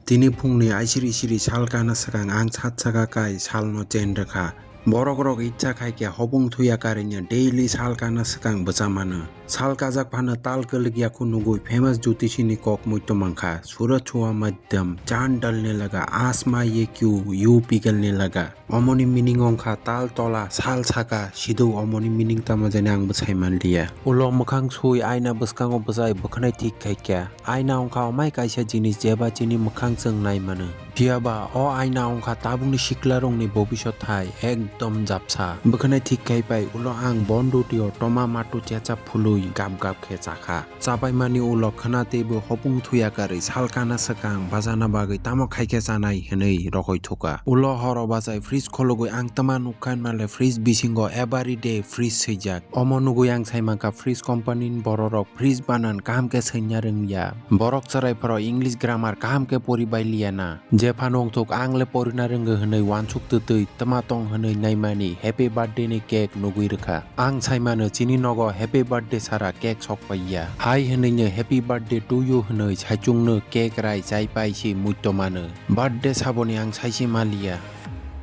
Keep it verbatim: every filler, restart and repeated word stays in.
Tini phungni aisiri siri sal kana swkang ang sat saka kai salno chen rwkha. Borok rok itsa khai khe hopung thuya karwi no daily sal kana swkang bwcha mano. Sal kajak phano tal kwlwk yakhu nugwi famous jyotishini kok muitu mankha, "Suraj hua madhyam, chand dalne laga, asma ye kyu, yu pigalne laga." Omoni meaning wngkha tal tola, sal saka, sido omoni meaning tamo jani ang bwsai manliya. Ulo mwkhang sui aina bwskango bwsai bwkhanai thik khaikha. Aina wngkha omai kaisa jinis jeba chini mwkhang chwng nai mano. Phiyaba o aina wngkha tabukni siklarokni bobisot hai ekdom japsa. Bwkhanai thik khai pai ulo ang bon rutio toma matu checha phului gap gap khe chakha. Chapaimani ulo khwna teibo hopung thuya karwi sal kana swkang bajana bagwi tamo khaikhe chanai hwnwi rogoi thuka. Ulo horo bachai fridge khologwi ang tama nukha hinmale fridge bisingo everyday fridge swijak. Omo nugwi ang saimankha fridge company ni bororok fridge banan kaham khe swinya rwngya. Borok chwrai phoro English grammar kaham khe pori bailiyana. Jephano wngthuk ang le porina rwngwi hwnwi uansuk twtwi tma tong hwnwi naimani happy birthday ni cake nugwi rwkha. Ang saimano chini nogo happy birthday sara cake sokpaiya. Hai hwnwino happy birthday to you hwnwi saichungno cake rai chaipai se muitomano. Birthday saboni ang saise maliya.